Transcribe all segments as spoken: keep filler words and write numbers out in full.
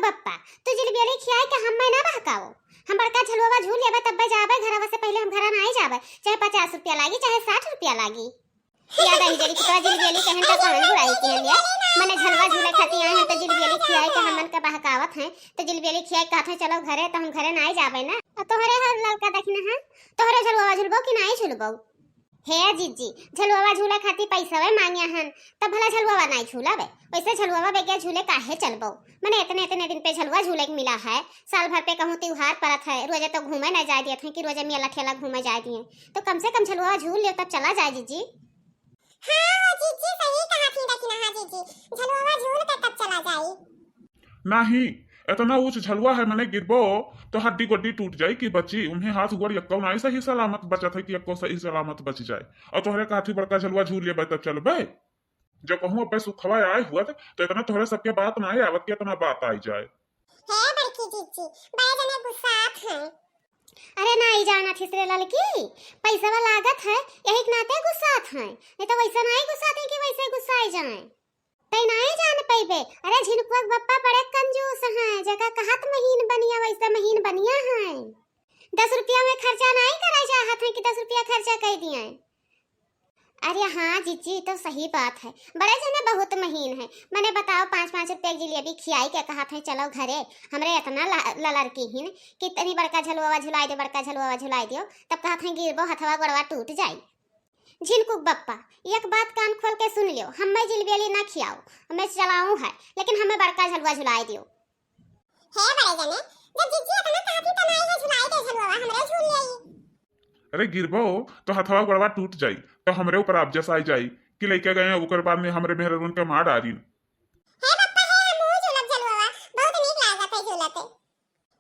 बप्पा, तू जिलबियली खियाई के हम्मे ना बहकाओ। हम बड़का झलुआ झूल लेबे, तब्बे जाबे घरवा से, पहिले हम घरा ना आई जाबे, चाहे पचास रुपया लागी, चाहे साठ रुपया लागी। याद आई जरी कि तोरा जिलबियली कहन त कौन बुराई किहन या? मने झलुआ झूले खातिर आए हैं त जिलबियली खियाई के हमन के बहकावत हैं, त जिलबियली खियाई कहत हैं चलो घरे, त हम घरे ना आई जाबे ना। और तोहरे हर ललका देखना है, तोहरे झलुआ झुलबो कि नाई झुलबो? हे जिज्जी, झलुआ झूले खातिर पैसवे मांगे हन, तब भला झलुआ नाई झूलबे? वैसे झलुआ बेगे झूले काहे चलबो? मने इतने इतने दिन पे झलुआ झूले के मिला है, साल भर पे कहूँ त्योहार परत है, रोजे तो घूमे ना जाए दिए थे कि रोजे मेला ठेला घूमे जाए दिए, तो कम से कम झलुआ झूल लियो तब चला जाए जिज्जी। हाँ हो जिज्जी, सही कहा थी दखिना, हाँ जिज्जी, झलुआ झूल के तब चला जाई। नाही, इतना ऊंच झलुआ है, मने गिरबो तो हड्डी गोड्डी टूट जाई कि बच्ची, उन्हें हाथ गोड़ यक्को नाई सही सलामत बचत है कि यक्को सही सलामत बच जाए। और तोहरे काथी बड़का झलुआ झूल लेबे तब चलबे। जब कहूँ अब्बे सुखवा आए हुआ तो इतना तोहरे सबके बात ना आवत कि इतना बात आई जाए। हे बड़की जिज्जी, बड़े जने गुस्सात हैं। अरे नाई जानत हिस रे ललकी, पैसवा लागत है, यही के नाते गुस्सात हैं, नहीं तो वैसे नाई गुस्सात हैं कि वैसे गुस्साए जाए। तै नाई जान पैबे। अरे झिनकुआ के बप्पा बड़े कंजूस हैं, जेका कहत महीन बनिया वैसे महीन बनिया हैं। दस रुपया में खर्चा नाई करे चाहत हैं कि दस रुपया खर्चा कर दिए। अरे हाँ जिज्जी, ई तो सही बात है, बड़े जने बहुत महीन है। मने बताओ, पाँच पाँच रुपया के जिलेबी खियाई के कहत हैं चलो घरे, हमरे इतना ल-, ललर की हिन कि तनी बड़का झलुआ झुलाई दो, बड़का झलुआ झुलाई दियो, तब कहत हैं गिरबो हथवा गोड़वा टूट जाई। झिनकुक बप्पा, एक बात कान खोल के सुन लियो, हम्मे जिलबेली ना खियाओ, हम्मे चलाऊ है, लेकिन हम्मे बड़का झलुआ झुलाए दियो। हे बड़े जने, जब जिज्जी इतना कहती तो नाई है, झुलाई दे झलुआ, हमरे झूल लेई। अरे गिरबो तो हथवा गोड़वा टूट जाई, तो हमरे ऊपर आबजस आई जाई कि लइके गए, ओकर बाद में हमरे मेहररुन के मार डारिन। हे बप्पा हे, हमहू झूलब झलुआ, बहुत नीक लागत है झूलते।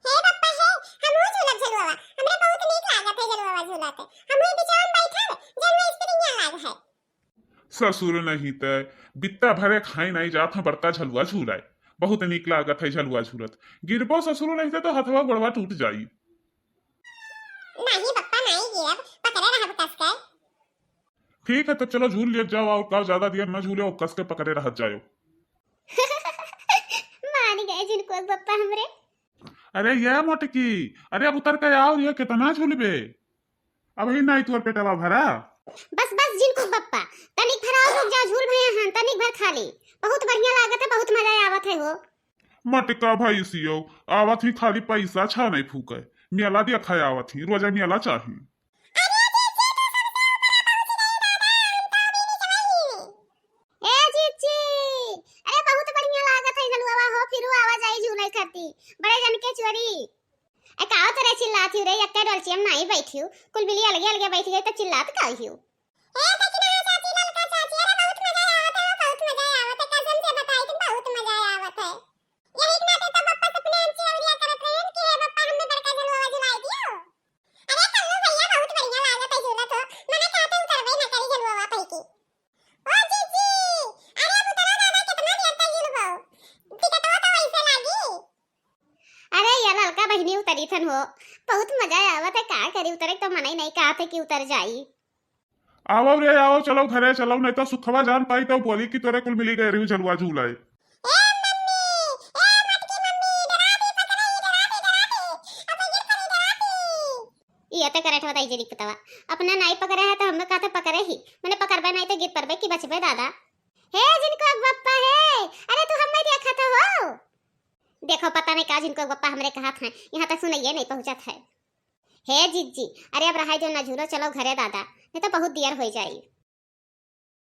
हे बप्पा हे, हमहू झूलब झलुआ, हमरे बहुत नीक लागत है झलुआ झूलते। हमहू बिचाम बैठब, जौन में स्प्रिंगिया लाग है। ससुर नहीं ते बित्ता भरे खाई नहीं जात है बड़का झलुआ झूलाए, बहुत नीक लागत है झलुआ झूलत। गिरबो ससुर नहीं ते तो हथवा गोड़वा टूट जाई। नहीं बप्पा, नहीं गिरब, पकड़े रहब कस के। ठीक है, तो चलो झूल लिया जाओ, और का ज्यादा देर ना झूले, और कस के पकड़े रह जाओ। मान गए झिनकुक बप्पा हमरे। अरे ये मोटकी, अरे अब उतर के आओ, ये कितना झूलबे? अबही नाई तोर पेटवा भरा। बस बस झिनकुक बप्पा, तनिक भरा रुक जा, झूल भैया हन, तनिक भर खाली। बहुत बढ़िया लागत है, बहुत मजा आवत है हो। मटका भैंसियो, आवत ही खाली पैसा छाने फूके, मेला देखा आवत ही, रोजा मेला चाही। ए जीजी, अरे बहुत बढ़िया लागत है झलुआ हो, फिरू आवा जाई झूले खाती, बड़े जन के चोरी। ए काओ तरे चिल्लात हियो रे, एक्के डोलचिया में नाई बैठियो, कुल मिली अलगे अलगे बैठ गए तो चिल्लात का हियो? ए दखिना चाची, ललका चाची, अरे बहुत मजा आवत है, बहुत मजा आवत है, कसम से बताई तुम, बहुत मजा आवत है। यही के नाते तो बप्पा सपने हम चिरौरिया करत रहे कि हे बप्पा हमें बड़का झलुआ झुलाई दियो। अरे कल्लू भैया बहुत बढ़िया लागत है झूलत हो, मने कहते उतरबे ना करी झलुआ पै की। ओ जीजी, अरे अब उतरा दादा, कितना देर तक झूलबो? टिकटवा तो वैसे लागी। अरे ये ललका बहिनी उतरी थन हो, बहुत मजा आवत है, का करी उतरे तो मनई नहीं कहत है कि उतर जाई। आवो रे आवो, चलो घरे चलो, नहीं तो सुखवा जान पाई तो बोली कि तोरे कुल मिली गए रही झलुआ झूलाए। ए मम्मी, ए मटकी मम्मी, डरा दे, पकड़े ही, डरा दे, डरा दे, अब गिर पड़ी, डरा दे। ये तो करत बताई जरी पुतवा, अपना नाई पकड़े है तो हमें कहते पकड़े ही, मने पकड़बे नहीं तो गिर पड़बे कि बचबे दादा। हे झिनकुक बप्पा हे, अरे तू हमें देखत हो? देखो पता नहीं का झिनकुक बप्पा हमरे कहत हैं, यहाँ तक सुनइए नहीं पहुँचत है। हे जिज्जी, अरे अब रहाई जो ना झूलो, चलो घरे दादा, नहीं तो बहुत देर हो जाई।